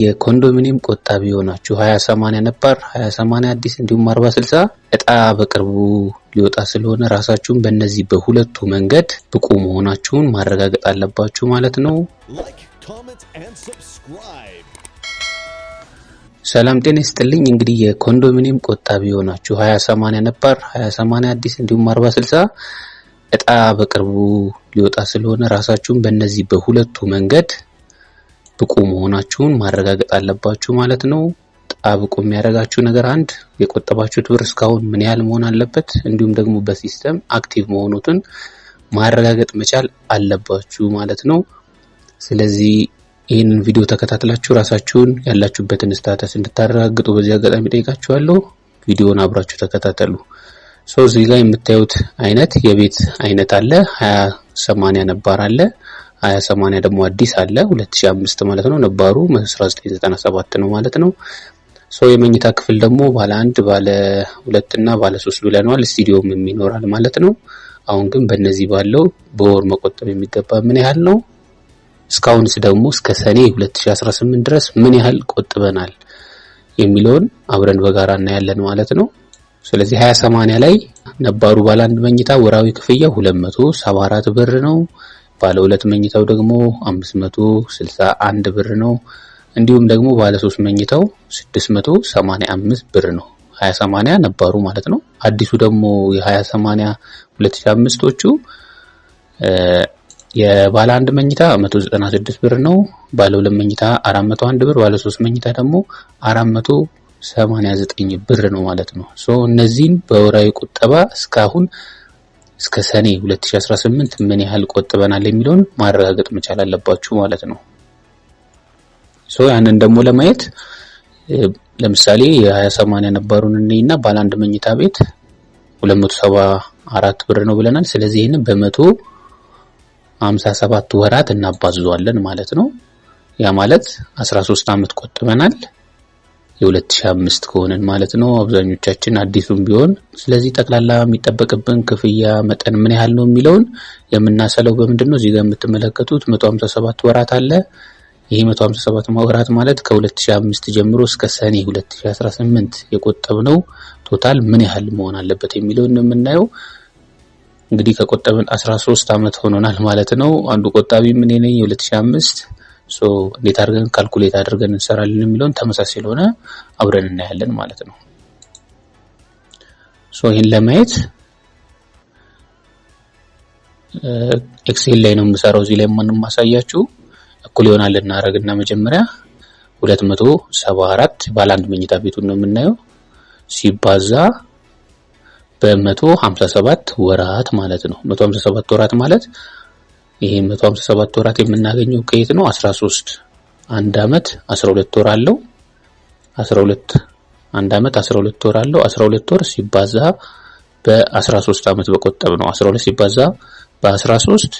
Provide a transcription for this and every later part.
የኮንዶሚኒየም ቆጣቢ የሆናችሁ 20/80 ነባር፣ 20/80 አዲስ እንዲሁም 40/60 እጣ በቅርቡ ሊወጣ ስለሆነ ራሳችሁን በእነዚህ በሁለቱ መንገድ ብቁ መሆናችሁን ማረጋገጥ አለባችሁ ማለት ነው። Like, comment, and subscribe. ሰላም ጤና ይስጥልኝ። እንግዲህ የኮንዶሚኒየም ቆጣቢ የሆናችሁ 20/80 ነባር፣ 20/80 አዲስ እንዲሁም 40/60 እጣ በቅርቡ ሊወጣ ስለሆነ ራሳችሁን በእነዚህ በሁለቱ መንገድ ብቁ መሆናችሁን ማረጋገጥ አለባችሁ ማለት ነው። እጣ ብቁ የሚያደርጋችሁ ነገር አንድ የቆጠባችሁት ብር እስካሁን ምን ያህል መሆን አለበት፣ እንዲሁም ደግሞ በ system active መሆኑትን ማረጋገጥ መቻል አለባችሁ ማለት ነው። ስለዚህ ይህንን ቪዲዮ ተከታትላችሁ ራሳችሁን ያላችሁበትን status እንድታረጋግጡ በዚህ አጋጣሚ ጠይቃችኋለሁ። ቪዲዮውን አብራችሁ ተከታተሉ። So እዚህ ላይ የምታዩት አይነት የቤት አይነት አለ። 20/80 ነባር አለ። 20/80 ደግሞ አዲስ አለ፣ 2005 ማለት ነው። ነባሩ 1997 ነው ማለት ነው። So የመኝታ ክፍል ደግሞ ባለ አንድ፣ ባለ ሁለት እና ባለ ሶስት ብለነዋል። ስቱዲዮም ይኖራል ማለት ነው። አሁን ግን በእነዚህ ባለው በወር መቆጠብ የሚገባ ምን ያህል ነው? እስካሁንስ ደግሞ እስከ ሰኔ 2018 ድረስ ምን ያህል ቆጥበናል የሚለውን አብረን በጋራ እናያለን ማለት ነው። ስለዚህ 20/80 ላይ ነባሩ ባለ አንድ መኝታ ወራዊ ክፍያ 274 ብር ነው። ባለ ሁለት መኝታው ደግሞ 561 ብር ነው። እንዲሁም ደግሞ ባለ ሶስት መኝታው 685 ብር ነው። 20/80 ነባሩ ማለት ነው። አዲሱ ደግሞ የ20/80 2005ቶቹ የባለ አንድ መኝታ 196 ብር ነው። ባለ ሁለት መኝታ 401 ብር፣ ባለ ሶስት መኝታ ደግሞ 489 ብር ነው ማለት ነው። So እነዚህን በወራዊ ቁጠባ እስካሁን እስከ ሰኔ 2018 ምን ያህል ቆጥበናል የሚለውን ማረጋገጥ መቻል አለባችሁ ማለት ነው። So ያንን ደግሞ ለማየት ለምሳሌ የ20/80 ነባሩን እንይና ባለ አንድ መኝታ ቤት 274 ብር ነው ብለናል። ስለዚህ ይህንን በ157 ወራት እናባዘዋለን ማለት ነው። ያ ማለት 13 ዓመት ቆጥበናል የ2005 ከሆነን ማለት ነው። አብዛኞቻችን አዲሱም ቢሆን። ስለዚህ ጠቅላላ የሚጠበቅብን ክፍያ መጠን ምን ያህል ነው የሚለውን የምናሰለው በምንድን ነው? እዚህ ጋር የምትመለከቱት 157 ወራት አለ። ይሄ 157 ወራት ማለት ከ2005 ጀምሮ እስከ ሰኔ 2018 የቆጠብነው total ምን ያህል መሆን አለበት የሚለውን ነው የምናየው። እንግዲህ ከቆጠብን 13 ዓመት ሆኖናል ማለት ነው። አንዱ ቆጣቢ ምን ነኝ የ2005። So እንዴት አድርገን calculate አድርገን እንሰራለን የሚለውን ተመሳሳይ ስለሆነ አብረን እናያለን ማለት ነው። So ይህን ለማየት Excel ላይ ነው የምሰራው። እዚህ ላይ ማሳያችሁ እኩል ይሆናል እናደርግና መጀመሪያ 274 ባለ አንድ መኝታ ቤቱን ነው የምናየው ሲባዛ በ157 ወራት ማለት ነው። 157 ወራት ማለት ይሄ 157 ወራት የምናገኘው ከየት ነው? 13 አንድ አመት 12 ወር አለው። 12 አንድ አመት 12 ወር አለው። 12 ወር ሲባዛ በ13 አመት በቆጠብ ነው። 12 ሲባዛ በ13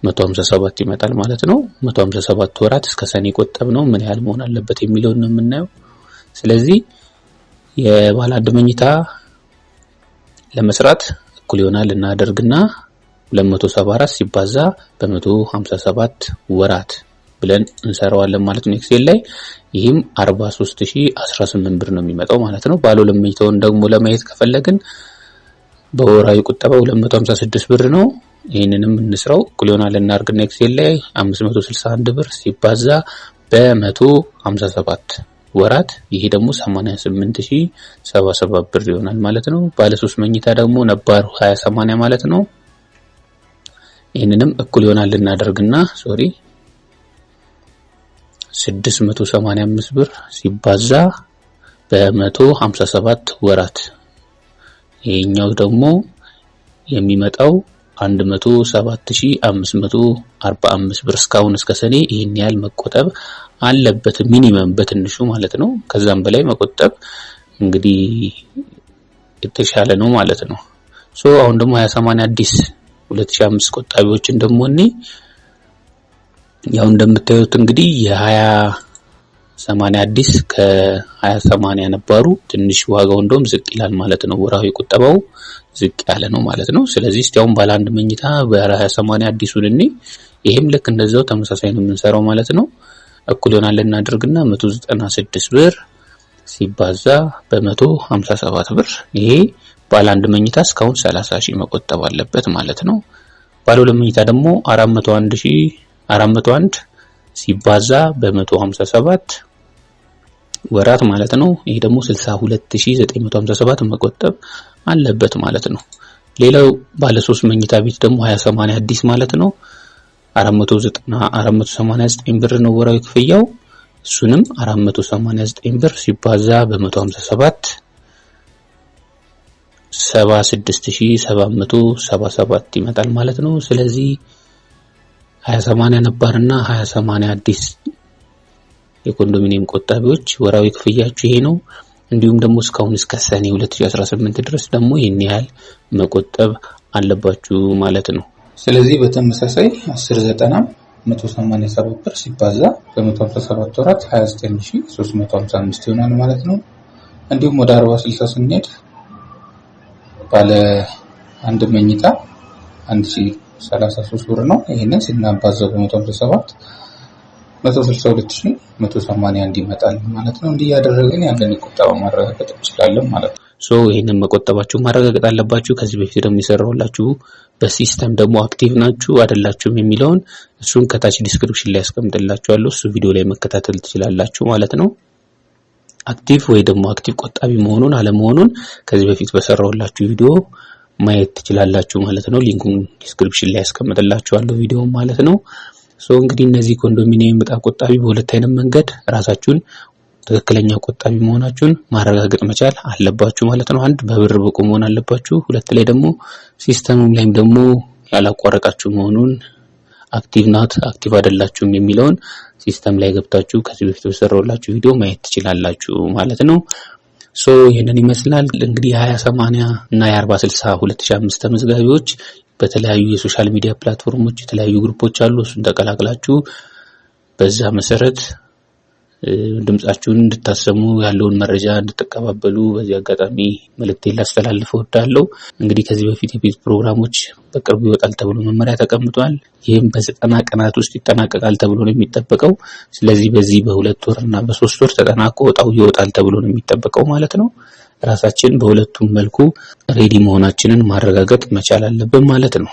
157 ይመጣል ማለት ነው። 157 ወራት እስከ ሰኔ ቆጠብ ነው ምን ያህል መሆን አለበት የሚለውን ነው የምናየው። ስለዚህ የባለ አንድ መኝታ ለመስራት እኩል ይሆናል እናደርግና 274 ሲባዛ በ157 ወራት ብለን እንሰራዋለን ማለት ነው Excel ላይ። ይህም 43018 ብር ነው የሚመጣው ማለት ነው። ባለ ሁለት መኝታውን ደግሞ ለማየት ከፈለግን በወራዊ ቁጠባ 256 ብር ነው። ይህንንም እንስራው። እኩል ይሆናል እናድርግና Excel ላይ 561 ብር ሲባዛ በ157 ወራት፣ ይሄ ደግሞ 88077 ብር ይሆናል ማለት ነው። ባለ ሶስት መኝታ ደግሞ ነባሩ 20/80 ማለት ነው። ይህንንም እኩል ይሆናል እናደርግና sorry 685 ብር ሲባዛ በ157 ወራት፣ ይሄኛው ደግሞ የሚመጣው 107,545 ብር። እስካሁን እስከ ሰኔ ይህን ያህል መቆጠብ አለበት minimum በትንሹ ማለት ነው። ከዛም በላይ መቆጠብ እንግዲህ የተሻለ ነው ማለት ነው። So አሁን ደግሞ 20/80 አዲስ 2005 ቆጣቢዎችን ደግሞ እኔ ያው እንደምታዩት እንግዲህ የ20/80 አዲስ ከ20/80 ነባሩ ትንሽ ዋጋው እንደውም ዝቅ ይላል ማለት ነው። ወራዊ ቁጠባው ዝቅ ያለ ነው ማለት ነው። ስለዚህ እስቲ አሁን ባለ አንድ መኝታ በ20/80 አዲሱን እኔ ይሄም ልክ እንደዛው ተመሳሳይ ነው የምንሰራው ማለት ነው። እኩል ይሆናል እናድርግና 196 ብር ሲባዛ በ157 ብር፣ ይሄ ባለ አንድ መኝታ እስካሁን 30 ሺህ መቆጠብ አለበት ማለት ነው። ባለ ሁለት መኝታ ደግሞ 401 ሲባዛ በ157 ወራት ማለት ነው። ይሄ ደግሞ 62957 መቆጠብ አለበት ማለት ነው። ሌላው ባለ 3 መኝታ ቤት ደግሞ 20/80 አዲስ ማለት ነው፣ 489 ብር ነው ወራዊ ክፍያው። እሱንም 489 ብር ሲባዛ በ157 76777 ይመጣል ማለት ነው። ስለዚህ 20/80 ነባርና 20/80 አዲስ የኮንዶሚኒየም ቆጣቢዎች ወራዊ ክፍያችሁ ይሄ ነው። እንዲሁም ደግሞ እስካሁን እስከ ሰኔ 2018 ድረስ ደግሞ ይህን ያህል መቆጠብ አለባችሁ ማለት ነው። ስለዚህ በተመሳሳይ 10/90 187 ብር ሲባዛ በ157 ወራት 29355 ይሆናል ማለት ነው። እንዲሁም ወደ 40/60 ስንሄድ ባለ አንድ መኝታ 1033 ብር ነው። ይህንን ስናባዛው በ157 162181 ይመጣል ማለት ነው። እንዲህ እያደረግን ያለን ቁጠባ ማረጋገጥ እንችላለን ማለት ነው። So ይህንን መቆጠባችሁ ማረጋገጥ አለባችሁ። ከዚህ በፊት ደግሞ የሰራሁላችሁ በ system ደግሞ active ናችሁ አይደላችሁም የሚለውን እሱን ከታች description ላይ ያስቀምጥላችኋለሁ። እሱ ቪዲዮ ላይ መከታተል ትችላላችሁ ማለት ነው። Active ወይ ደግሞ active ቆጣቢ መሆኑን አለመሆኑን ከዚህ በፊት በሰራሁላችሁ ቪዲዮ ማየት ትችላላችሁ ማለት ነው። Link ኡን description ላይ ያስቀምጥላችኋለሁ ቪዲዮ ማለት ነው። So እንግዲህ እነዚህ ኮንዶሚኒየም ዕጣ ቆጣቢ በሁለት አይነት መንገድ ራሳችሁን ትክክለኛ ቆጣቢ መሆናችሁን ማረጋገጥ መቻል አለባችሁ ማለት ነው። አንድ፣ በብር ብቁ መሆን አለባችሁ። ሁለት ላይ ደግሞ system ኡም ላይም ደግሞ ያላቋረጣችሁ መሆኑን፣ active ናት active አይደላችሁም የሚለውን system ላይ ገብታችሁ ከዚህ በፊት በሰራሁላችሁ ቪዲዮ ማየት ትችላላችሁ ማለት ነው። So ይህንን ይመስላል እንግዲህ የ20/80 እና የ40/60 2005 ተመዝጋቢዎች በተለያዩ የ social media platform ኦች የተለያዩ group ኦች አሉ። እሱን ተቀላቅላችሁ በዛ መሰረት ድምጻችሁን እንድታሰሙ፣ ያለውን መረጃ እንድትቀባበሉ በዚህ አጋጣሚ መልእክቴን ላስተላልፍ እወዳለሁ። እንግዲህ ከዚህ በፊት የቤት ፕሮግራሞች በቅርቡ ይወጣል ተብሎ መመሪያ ተቀምጧል። ይህም በ90 ቀናት ውስጥ ይጠናቀቃል ተብሎ ነው የሚጠበቀው። ስለዚህ በዚህ በ2 ወር እና በ3 ወር ተጠናቆ እጣው ይወጣል ተብሎ ነው የሚጠበቀው ማለት ነው። ራሳችን በሁለቱም መልኩ ready መሆናችንን ማረጋገጥ መቻል አለብን ማለት ነው።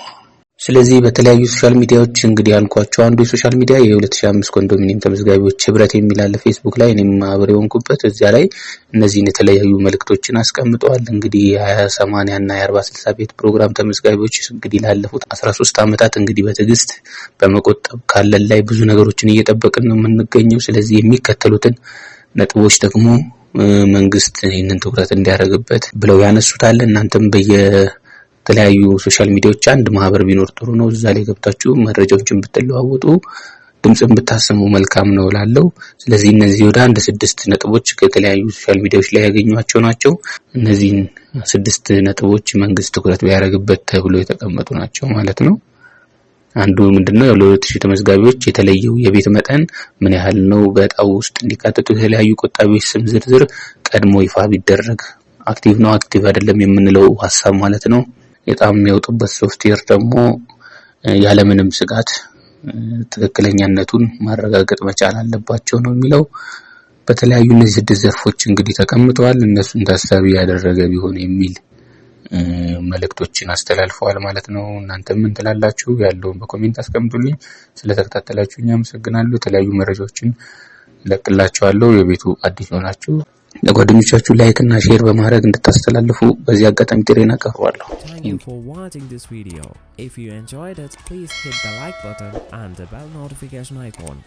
ስለዚህ በተለያዩ social media ዎች እንግዲህ ያልኳቸው አንዱ የ social media የ2005 ኮንዶሚኒየም ተመዝጋቢዎች ህብረት የሚል አለ ፌስቡክ ላይ፣ እኔም ማህበር የሆንኩበት፣ እዚያ ላይ እነዚህን የተለያዩ መልእክቶችን አስቀምጠዋል። እንግዲህ የ20/80 እና የ40/60 ቤት ፕሮግራም ተመዝጋቢዎች እንግዲህ ላለፉት 13 ዓመታት እንግዲህ በትዕግስት በመቆጠብ ካለን ላይ ብዙ ነገሮችን እየጠበቅን ነው የምንገኘው። ስለዚህ የሚከተሉትን ነጥቦች ደግሞ መንግስት ይህንን ትኩረት እንዲያደርግበት ብለው ያነሱታል። እናንተም በየተለያዩ social media ዎች አንድ ማህበር ቢኖር ጥሩ ነው። እዛ ላይ ገብታችሁ መረጃዎችን ብትለዋወጡ፣ ድምፅን ብታሰሙ መልካም ነው እላለሁ። ስለዚህ እነዚህ ወደ አንድ ስድስት ነጥቦች ከተለያዩ social media ዎች ላይ ያገኟቸው ናቸው። እነዚህን ስድስት ነጥቦች መንግስት ትኩረት ቢያደርግበት ተብሎ የተቀመጡ ናቸው ማለት ነው። አንዱ ምንድነው? ለ2000 ተመዝጋቢዎች የተለየው የቤት መጠን ምን ያህል ነው? በእጣው ውስጥ እንዲካተቱ የተለያዩ ቆጣቢዎች ስም ዝርዝር ቀድሞ ይፋ ቢደረግ፣ active ነው active አይደለም የምንለው ሀሳብ ማለት ነው። እጣ የሚያወጡበት ሶፍትዌር ደግሞ ያለምንም ስጋት ትክክለኛነቱን ማረጋገጥ መቻል አለባቸው ነው የሚለው። በተለያዩ እነዚህ ስድስት ዘርፎች እንግዲህ ተቀምጠዋል። እነሱን ታሳቢ ያደረገ ቢሆን የሚል መልእክቶችን አስተላልፈዋል ማለት ነው። እናንተ ምን ትላላችሁ? ያለውን በ comment አስቀምጡልኝ። ስለተከታተላችሁኝ አመሰግናለሁ። የተለያዩ መረጃዎችን እለቅላችኋለሁ። የቤቱ አዲስ ሆናችሁ ለጓደኞቻችሁ like እና share በማድረግ እንድታስተላልፉ በዚህ አጋጣሚ ጥሪዬን አቀርባለሁ። Thank you for watching this video. If you enjoyed it, please hit the like button and the bell notification icon.